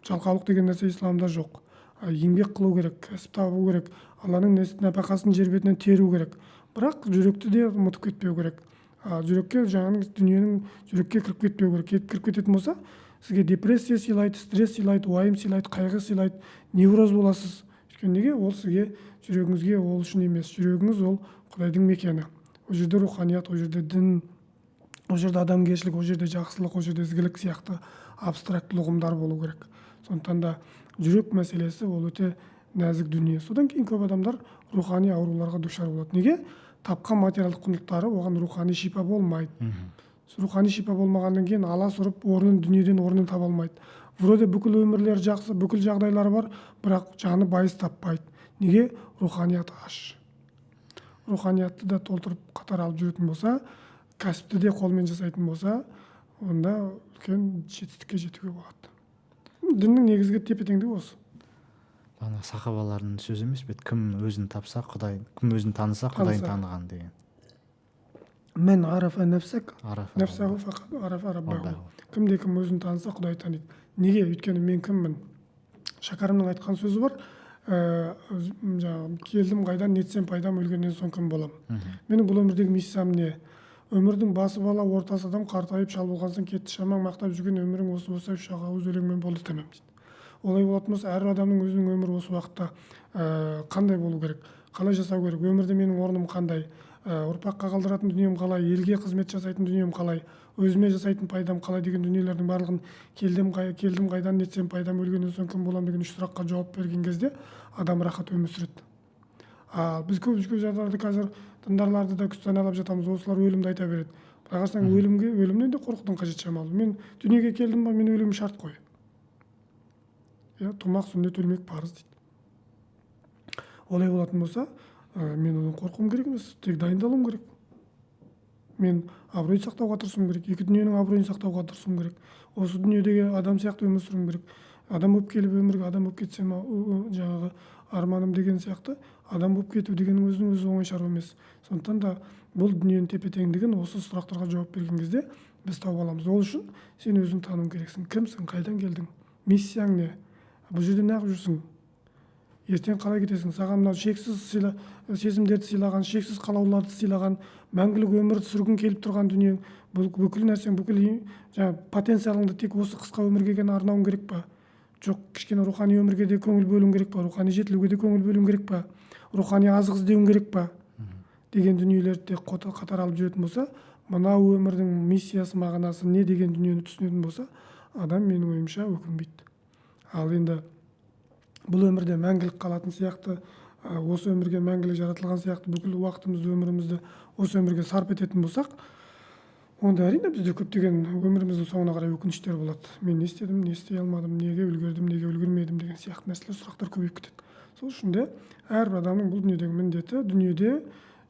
жалқаулық деген нәрсе исламда жоқ. Еңбек қылу керек, кәсіп табу керек, Алланың нәпақасын жер бетінен теру керек. Бірақ жүректі де ұмытып кетпеу керек. Жүрекке жаңағы дүниенің жүрекке кіріп кетпеу керек. Кіріп кететін болса, сізге депрессия сыйлайды, стресс сыйлайды, уайым сыйлайды, қайғы сыйлайды, невроз боласыз. Өйткені неге? Ол сізге, жүрегіңізге ол үшін емес. Жүрегіңіз — ол құдайдың мекені. Ол жерде руханият, ол жерде дін, ол жерде адамгершілік, ол жерде жақсылық, ол жерде ізгілік сияқты абстрактілі ұғымдар болу керек. Сондықтан да жүрек мәселесі ол өте нәзік дүние. Содан кейін көп адамдар рухани ауруларға душар болады. Неге? Тапқан материалдық құндылықтары оған рухани шипа болмайды. Рухани шипа болмағаннан кейін алас ұрып, орнын, дүниеден орнын таба алмайды. Вроде бүкіл өмірлері жақсы, бүкіл жағдайлары бар, бірақ жаны байыз таппайды. Неге? Руханияты аш. Руханиятты да толтырып, қатар алып жүретін болса, кәсіпті де қолмен жасайтын болса, онда үлкен жетістікке жетуге болады. Діннің негізгі тепе теңдігі осы. Ана сахабалардың сөзі емес пе еді? Кім өзін тапса, құдай, кім өзін таныса, құдайын Таныса. таныған деген. Мен арафа нәфсак Арафа нәфсаху фақад арафа раббаху. Раббаху. Кімде кім өзін таныса, құдай таниды. Неге? Өйткені мен кіммін? Шәкәрімнің айтқан сөзі бар, жаңағы: келдім қайдан, нетсем пайдам, өлгеннен соң кім боламын? Менің бұл өмірдегі миссиям не? Өмірдің басы бала, ортасы адам, қартайып шал болған соң кетті шамаң, мақтап жүрген өмірің осы болса, үш ақ ауыз өлеңмен болды тәмам дейді. Олай болатын болса, әр адамның өзінің өмірі осы уақытта қандай болу керек, қалай жасау керек, өмірде менің орным қандай, ұрпаққа қалдыратын дүнием қалай, елге қызмет жасайтын дүнием қалай, өзіме жасайтын пайдам қалай деген дүниелердің барлығын келдім қайдан, нетсем пайдам, өлгеннен соң кім боламын деген үш сұраққа жауап берген кезде адам рахат өмір сүреді. Ал біз көп көп жағдайларда қазір діндарларды да күстаналап жатамыз. Осылар өлімді айта береді. Былай қарасаң, өлімге, өлімнен де қорқудың қажеті шамалы. Мен дүниеге келдім ба, мен өлуім шарт қой, иә. Тумақ сүннет, өлмек парыз дейді. Олай болатын болса, мен одан қорқуым керек емес, тек дайындалуым керек. Мен абырой сақтауға тырысуым керек, екі дүниенің абыройын сақтауға тырысуым керек, осы дүниедегі адам сияқты өмір сүруім керек. Адам болып келіп, өмірге адам болып кетсем, жаңағы арманым деген сияқты. Адам болып кету дегеннің өзінің өзі оңай шаруа емес. Сондықтан да бұл дүниенің тепе теңдігін осы сұрақтарға жауап берген кезде біз тауып аламыз. Ол үшін сен өзің тануың керексің: кімсің, қайдан келдің, миссияң не, бұл жерде неғып жүрсің, ертең қалай кетесің? Саған мынау шексіз сезімдерді сыйлаған, шексіз қалауларды сыйлаған, мәңгілік өмір сүргің келіп тұрған дүниең, бұл бүкіл нәрсең, бүкіл жаңағы потенциалыңды тек осы қысқа өмірге ғана арнауың керек па? Жоқ, кішкене рухани өмірге де көңіл бөлуің керек па? Рухани жетілуге де көңіл бөлуің керек па? Рухани азық іздеуің керек па деген дүниелерді де қатар алып жүретін болса, мынау өмірдің миссиясы, мағынасы не деген дүниені түсінетін болса, адам, менің ойымша, өкінбейді. Ал енді бұл өмірде мәңгілік қалатын сияқты, осы өмірге мәңгілік жаратылған сияқты, бүкіл уақытымызды, өмірімізді осы өмірге сарп ететін болсақ, онда, әрине, бізде көптеген өміріміздің соңына қарай өкініштер болады. Мен не істедім, не істей алмадым, неге үлгердім, неге үлгермедім деген сияқты нәрселер, сұрақтар көбейіп кетеді. Сол үшін де әрбір адамның бұл дүниедегі міндеті — дүниеде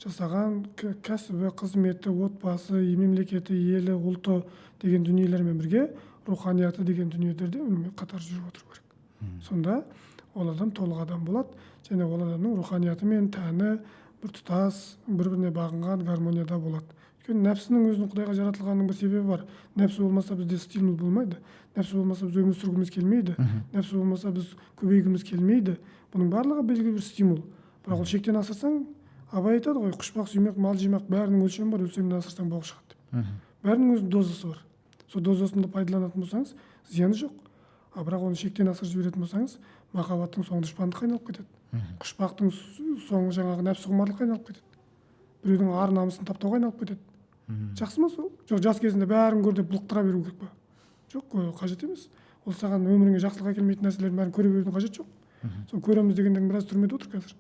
жасаған кәсібі, қызметі, отбасы, мемлекеті, елі, ұлты деген дүниелермен бірге руханияты деген дүниелерде үнемі қатар жүріп отыру керек. Сонда ол адам толық адам болады және ол адамның руханияты мен тәні бір тұтас, бір біріне бағынған гармонияда болады. Өйткені Өйткені нәпсінің өзінің Құдайға жаратылғанының бір себебі бар. Нәпсі болмаса бізде стимул болмайды, нәпсі болмаса біз өмір сүргіміз келмейді, нәпсі болмаса біз көбейгіміз келмейді. Бұның барлығы белгілі бір стимул. Бірақ ол шектен асырсаң, Абай айтады ғой, құшпақ, сүймек, мал жимақ, бәрінің өлшемі бар, өлшемінен асырсаң боқ шығады деп. Бәрінің өзінің дозасы бар. Сол дозасын да пайдаланатын болсаңыз, зияны жоқ. А бірақ оны шектен асырып жіберетін болсаңыз, махаббаттың соңы дұшпандыққа айналып кетеді. Құшпақтың соңы жаңағы нәпсі құмарлыққа айналып кетеді. Біреудің ар намысын таптауға айналып кетеді. Жақсы ма сол? Жоқ, жас кезінде бәрін көр деп бұлықтыра беру керек па? Жоқ, қажет емес. Ол саған өміріңе жақсылық әкелмейтін нәрселердің бәрін көре берудің қажеті жоқ. Сол көреміз дегендердің біраз түрмеде отыр қазір.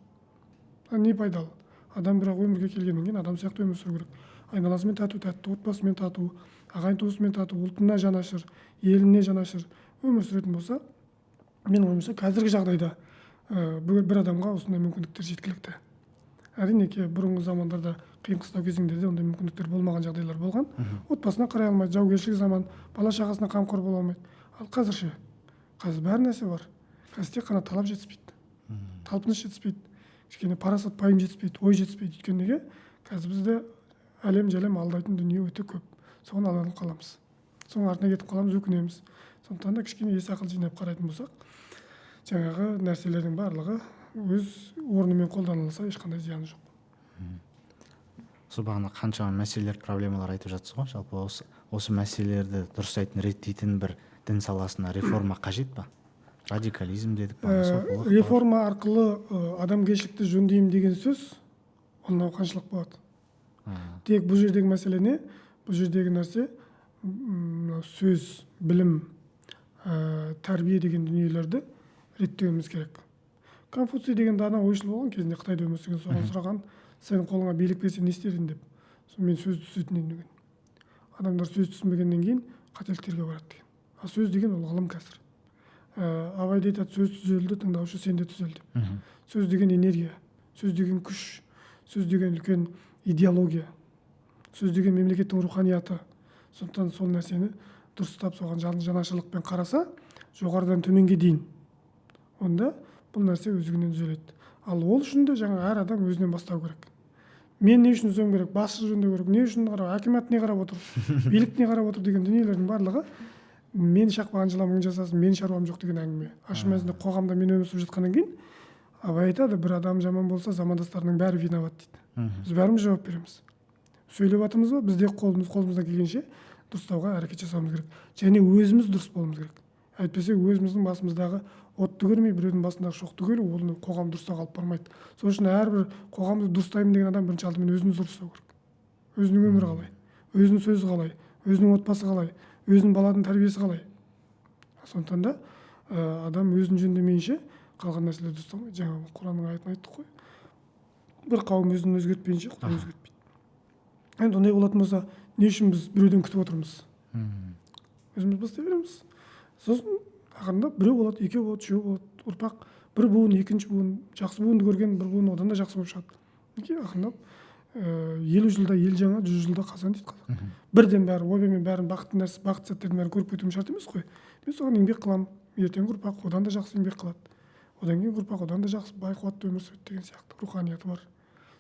Не пайдалы? Адам бірақ өмірге келгеннен кейін адам сияқты өмір сүру керек. Айналасымен тату тәтті, отбасымен тату, ағайын туысымен тату, ұлтына жанашыр, еліне жанашыр өмір сүретін болса, менің ойымша, қазіргі жағдайда бір адамға осындай мүмкіндіктер жеткілікті. Әрине, бұрынғы замандарда қиын қыстау кезеңдерде ондай мүмкіндіктер болмаған жағдайлар болған. Отбасына қарай алмайды, жаугершілік заман, бала шағасына қамқор бола алмайды. Ал қазір ше? Қазір бәр нәрсе бар. Қазір тек қана талап жетіспейді, талпыныс жетіспейді, кішкене парасат пайым жетіспейді, ой жетіспейді. Өйткені неге? Қазір бізде әлем жәлем алдайтын дүние өте көп. Соған алданып қаламыз, соның артына кетіп қаламыз, өкінеміз. Сондықтан да кішкене ес ақыл жинап қарайтын болсақ, жаңағы нәрселердің барлығы өз орнымен қолданылса, ешқандай зияны жоқ. Сол бағана қаншама мәселелер, проблемалар айтып жатсыз ғой. Жалпы осы мәселелерді дұрыстайтын, реттейтін бір дін саласына реформа қажет па? Радикализм дедік бағана, сопылық бар. Реформа арқылы адамгершілікті жөндеймін деген сөз ол науқаншылық болады. Тек бұл жердегі мәселе не? Бұл жердегі нәрсе мынау сөз, білім, тәрбие деген дүниелерді реттеуіміз керек. Конфуций деген дана ойшыл болған кезінде Қытайда өмір сүрген. Соған сұраған, сенің қолыңа билік берсе не істер едің деп. Сол мен сөз түсетін едім деген. Адамдар сөз түсінбегеннен кейін қателіктерге барады деген. Ал сөз деген ол ғылым қазір. Абай да айтады, сөз түзелді, тыңдаушы сен де түзел деп. Сөз деген энергия, сөз деген күш, сөз деген үлкен идеология, сөз деген мемлекеттің руханияты. Сондықтан сол нәрсені дұрыстап, соған жанашырлықпен қараса, жоғарыдан төменге дейін, онда бұл нәрсе өздігінен түзеледі. Ал ол үшін де жаңа әр адам өзінен бастау керек. Мен не үшін түзеуім керек, басшы жөндеу керек, не үшін қарау, әкімат не қарап отыр, билік не қарап отыр деген дүниелердің барлығы мен шақпаған жылан мың жасасын, мен шаруам жоқ деген әңгіме. Шын мәнісінде қоғамда мен өмір сүріп жатқаннан кейін Абай айтады, бір адам жаман болса, замандастарының бәрі виноват дейді. Біз бәріміз жауап береміз. Сөйлеп жатырмыз ба, біз де қолымыздан келгенше дұрыстауға әрекет жасауымыз керек. Және өзіміз дұрыс болуымыз керек. Әйтпесе өзіміздің басымыздағы отты көрмей, біреудің басындағы шоқты көру, оны қоғам дұрыстауға алып бармайды. Сол үшін әрбір қоғамды дұрыстаймын деген адам бірінші алдымен өзін дұрыстау керек. Өзінің өмірі қалай, өзінің сөзі қалай, өзінің отбасы қалай, өзінің баланың тәрбиесі қалай. Сондықтан да адам өзін жөндемейінше қалған нәрселер дұрысталмайды. Жаңа Құранның аятын айттық қой. Бір қауым өзін өзгертпейінше Құдай өзгертпейді. Енді ондай болатын болса, не үшін біз біреуден күтіп отырмыз? Өзіміз бастай береміз. Сосын ақырындап біреу болады, екеу болады, үшеу болады, ұрпақ бір буын, екінші буын, жақсы буынды көрген бір буын одан да жақсы болып шығады. Мінекей ақырындап 50 жылда ел жаңа, 100 жылда қазан дейді қазақ. Бірден бәрі ойбаймен бәрін бақытты нәрсе, бақытты сәттердің бәрін көріп кетуім шарт емес қой. Мен соған еңбек қыламын, ертеңгі ұрпақ одан да жақсы еңбек қылады, одан кейінгі ұрпақ одан да жақсы бай қуатты өмір сүреді деген сияқты руханияты бар.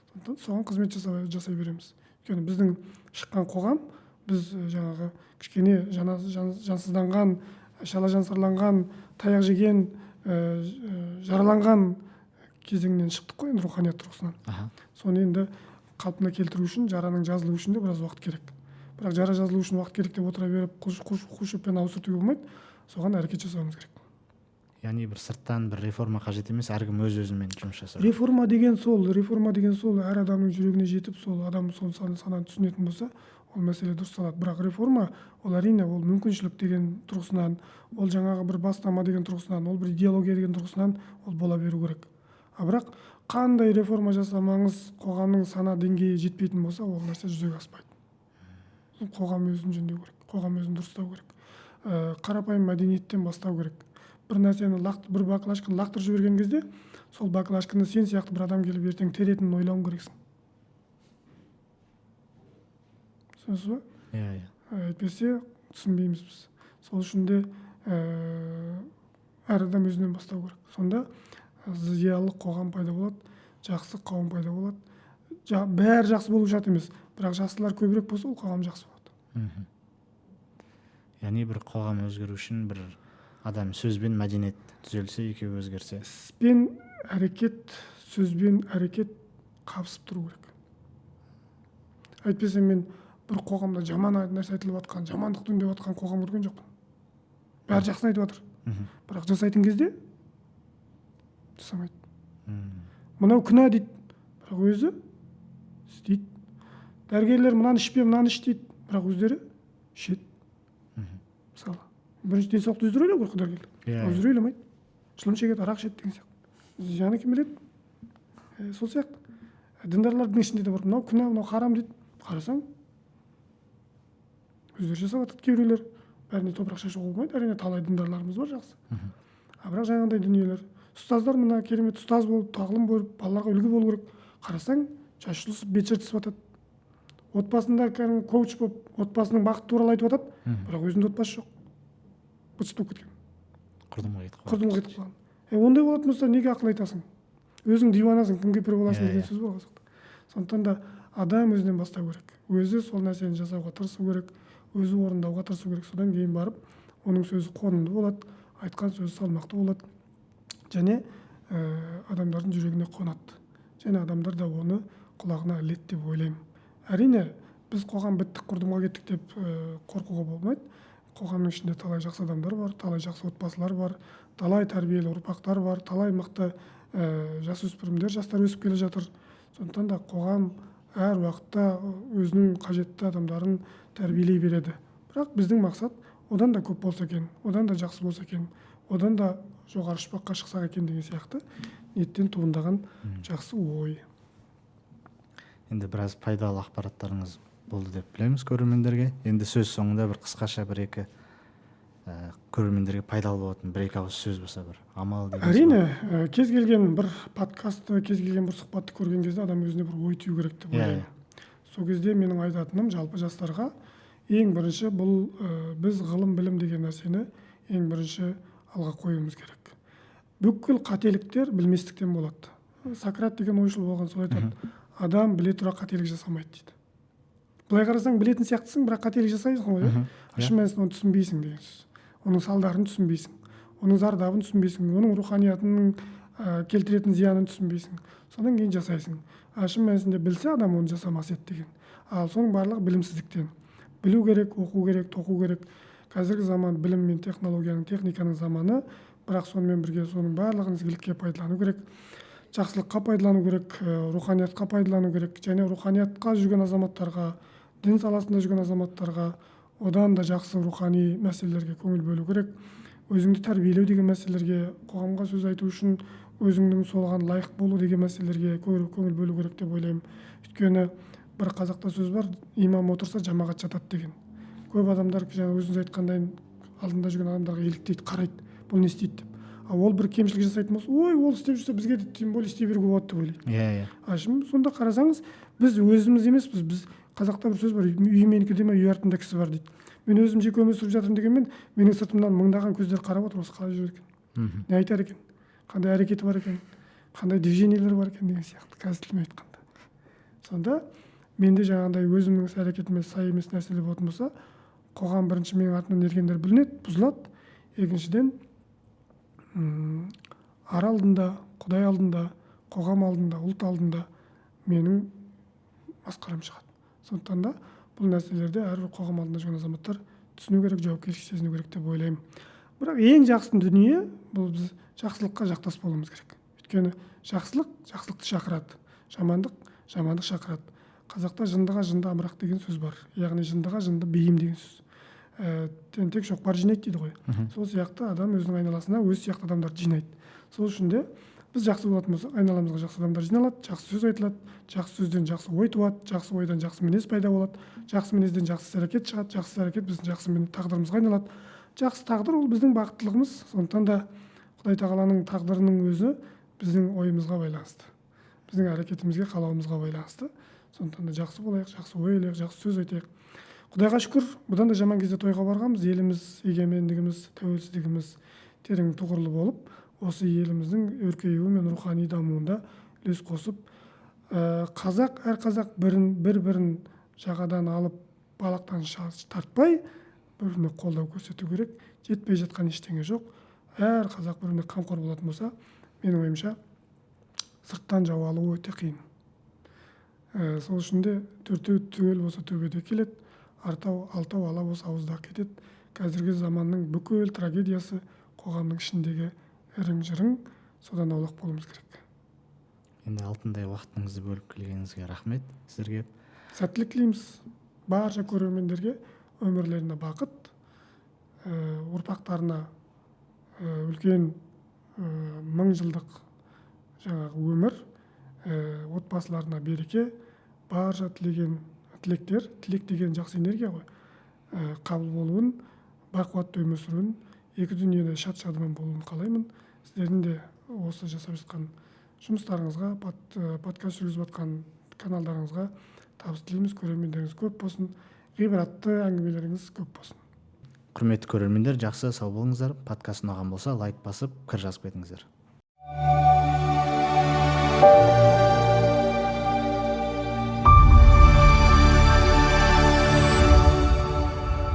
Сондықтан соған қызмет жасай береміз. Өйткені біздің шыққан қоғам, біз жаңағы кішкене жансызданған, шала жансарланған, таяқ жеген, жараланған кезеңнен шықтық қой енді руханият тұрғысынан. Соны енді қалпына келтіру үшін, жараның жазылуы үшін де біраз уақыт керек. Бірақ жара жазылу үшін уақыт керек деп отыра беріп, қу шөппен ауыз сүртуге болмайды, соған әрекет жасауымыз керек. Яғни бір сырттан бір реформа қажет емес, әркім өз өзімен жұмыс жасау. Реформа деген сол, реформа деген сол, әр адамның жүрегіне жетіп, сол адам сол сананы түсінетін болса, ол мәселе дұрысталады. Бірақ реформа, ол әрине, ол мүмкіншілік деген тұрғысынан, ол жаңағы бір бастама деген тұрғысынан, ол бір идеология деген тұрғысынан ол бола беру керек. А бірақ қандай реформа жасамаңыз, қоғамның сана деңгейі жетпейтін болса, ол нәрсе жүзеге аспайды. Қоғам өзін жөндеу керек, қоғам өзін дұрыстау керек. Қарапайым мәдениеттен бастау керек. Бір нәрсені бір баклажканы лақтырып жіберген кезде, сол баклажканы сен сияқты бір адам келіп ертең теретінін ойлауың керексің. Түсінесіз ба? Иә, иә. Әйтпесе түсінбейміз біз. Сол үшін де әр адам өзінен бастау керек. Сонда зиялы қоғам пайда болады, жақсы қауым пайда болады. Бәрі жақсы болу шарт емес, Бірақ жақсылар көбірек болса, ол қоғам жақсы болады. Яғни бір қоғам өзгеру үшін бір адам сөз бен мәдениет түзелсе, екеуі өзгерсе. Іс пен әрекет, сөз бен әрекет қабысып тұру керек. Әйтпесе мен бір қоғамда жаман нәрсе айтылып жатқан, жамандықты үндеп жатқан қоғам көрген жоқпын. Бәрі жақсыны айтып жатыр. Бірақ жасайтын кезде жасамайды. Мынау күнә дейді, бірақ өзі істейді. Дәрігерлер мынаны ішпе, мынаны іш дейді, бірақ өздері ішеді. Мысалы, бірінші денсаулықты өздері ойлау керек қой дәрігерлер. Өздері ойламайды. Шылым шегеді, арақ ішеді деген сияқты. Зияны кім біледі? Сол сияқты. Діндарлардың ішінде де бар. Мынау күнә, мынау харам дейді. Қарасаң, өздері жасап жатады кейбіреулер. Бәріне топырақ шашуға болмайды. Әрине, талай діндарларымыз бар жақсы. А бірақ жаңағындай дүниелер. Ұстаздар мына керемет ұстаз болып, тағлым беріп, балаларға үлгі болу керек. Қарасаң, шаш жұлысып, бет жыртысып жатады. Отбасында кәдімгі коуч болып, отбасының бақыты туралы айтып жатады, бірақ өзінде отбасы жоқ. Быт-шыт болып кеткен. Құрдымға кетіп қалған. Құрдымға кетіп қалған. Ондай болатын болса, неге ақыл айтасың? Өзің диуанасың, кімге пір боласың деген сөз бар қазақта. Сондықтан да адам өзінен бастау керек. Өзі сол нәрсені жасауға тырысу керек, өзі орындауға тырысу керек. Содан кейін барып оның сөзі қонымды болады, айтқан сөзі салмақты болады және адамдардың жүрегіне қонады. Және адамдар да оны құлағына іледі деп ойлаймын. Әрине, біз қоғам біттік, құрдымға кеттік деп қорқуға болмайды. Қоғамның ішінде талай жақсы адамдар бар, талай жақсы отбасылар бар, талай тәрбиелі ұрпақтар бар, талай мықты жасөспірімдер, жастар өсіп келе жатыр. Сондықтан да қоғам әр уақытта өзінің қажетті адамдарын тәрбиелей береді. Бірақ біздің мақсат одан да көп болса екен, одан да жақсы болса екен, одан да жоғары шпаққа шықсақ екен деген сияқты ниеттен туындаған жақсы ой. Енді біраз пайдалы ақпараттарыңыз болды деп білеміз көрермендерге. Енді сөз соңында бір қысқаша бір-екі көрермендерге пайдалы болатын бір-екі ауыз сөз болса, бір амал деген. Әрине, кез келген бір подкастты, кез келген бір сұхбатты көрген кезде адам өзіне бір ой түю керек деп ойлаймын. Сол кезде менің айтатыным жалпы жастарға ең бірінші бұл біз ғылым білім деген нәрсені ең бірінші алға қоюымыз керек. Бүкіл қателіктер білместіктен болады. Сократ деген ойшыл болған, сол айтады, адам біле тұра қателік жасамайды дейді. Былай қарасаң білетін сияқтысың, бірақ қателік жасайсың ғой, иә? Шын мәнісінде оны түсінбейсің деген сөз. Оның салдарын түсінбейсің, оның зардабын түсінбейсің, оның руханиятының келтіретін зиянын түсінбейсің. Содан кейін жасайсың. Шын мәнісінде білсе адам оны жасамас еді деген. Ал соның барлығы білімсіздіктен. Білу керек, оқу керек, тоқу керек. Қазіргі заман білім мен технологияның, техниканың заманы, бірақ сонымен бірге соның барлығын ізгілікке пайдалану керек. Жақсылыққа пайдалану керек, руханиятқа пайдалану керек. Және руханиятқа жүрген азаматтарға, дін саласында жүрген азаматтарға одан да жақсы рухани мәселелерге көңіл бөлу керек. Өзіңді тәрбиелеу деген мәселелерге, қоғамға сөз айту үшін өзіңнің соған лайық болу деген мәселелерге көңіл бөлу керек деп ойлаймын. Өйткені бір қазақта сөз бар, имам отырса жамағат жатады деген. Көп адамдар жаңа өзіңіз айтқандай алдында жүрген адамдарға еліктейді, қарайды, бұл не істейді деп. Ал ол бір кемшілік жасайтын болса, ой, ол істеп жүрсе бізге де тем более істей беруге болады деп ойлайды. Иә. А сонда қарасаңыз, біз өзіміз емеспіз, біз қазақта бір сөз бар, үй менікі деме, үй артында кісі бар дейді. Мен өзім жеке өмір сүріп жатырмын дегенмен, менің сыртымнан мыңдаған көздер қарап отыр, осы қалай жүр екен, не айтар екен, қандай әрекеті бар екен, қандай движениелер бар екен деген сияқты, қазір тілмен айтқанда. Сонда менде жаңағындай өзімнің іс әрекетіме сай емес нәрселер болатын болса, қоғам бірінші менің артымнан ергендер бүлінеді, бұзылады. Екіншіден, ар алдында, Құдай алдында, қоғам алдында, ұлт алдында менің масқарам шығады. Сондықтан да бұл нәрселерді әрбір қоғам алдында жүрген азаматтар түсіну керек, жауапкершілік сезіну керек деп ойлаймын. Бірақ ең жақсы дүние бұл біз жақсылыққа жақтас болуымыз керек. Өйткені жақсылық жақсылықты шақырады, жамандық жамандық шақырады. Қазақта жындыға жынды амырақ деген сөз бар. Яғни жындыға жынды бейім деген сөз. Тентек шоқпар жинайды дейді ғой. Сол сияқты адам өзінің айналасына өз сияқты адамдарды жинайды. Сол үшін де біз жақсы болатын болсақ, айналамызға жақсы адамдар жиналады, жақсы сөз айтылады, жақсы сөзден жақсы ой туады, жақсы ойдан жақсы мінез пайда болады, жақсы мінезден жақсы іс-әрекет шығады, жақсы іс-әрекет біздің жақсы тағдырымызға айналады. Жақсы тағдыр ол біздің бақыттылығымыз. Сондықтан да Құдай тағаланың тағдырының өзі біздің ойымызға байланысты, біздің әрекетімізге, қалауымызға байланысты. Сондықтан да жақсы болайық, жақсы ой ойлайық, жақсы сөз айтайық. Құдайға шүкір, бұдан да жаман кезде тойға барғанбыз. Еліміз, егемендігіміз, тәуелсіздігіміз терең тұғырлы болып, осы еліміздің өркеюі мен рухани дамуында үлес қосып, қазақ, әр қазақ бір-бірін Жағадан алып, балақтан тартпай, бір біріне қолдау көрсету керек. Жетпей жатқан ештеңе жоқ. Әр қазақ бір біріне қамқор болатын болса, менің ойымша, сырттан жау алу өте қиын. Сол үшін де төртеу түгел болса, төбеде келеді, артау алтау ала болса, ауызда кетеді. Қазіргі заманның бүкіл трагедиясы — қоғамның ішіндегі ірің жырың содан аулақ болуымыз керек. Енді алтындай уақытыңызды бөліп келгеніңізге рахмет сіздерге. Сәттілік тілейміз барша көрермендерге, өмірлеріне бақыт, ұрпақтарына үлкен мың жылдық жаңағы өмір, отбасыларына береке, барша тілеген тілектер, тілек деген жақсы энергия ғой, қабыл болуын, бақуатты өмір сүруін, екі дүниеде шат шадыман болуын қалаймын. Сіздердің де осы жасап жатқан жұмыстарыңызға, подкаст жүргізіп жатқан каналдарыңызға табыс тілейміз. Көрермендеріңіз көп болсын, ғибратты әңгімелеріңіз көп болсын. Құрметті көрермендер, жақсы, сау болыңыздар. Подкаст ұнаған болса, лайк басып, пікір жазып кетіңіздер.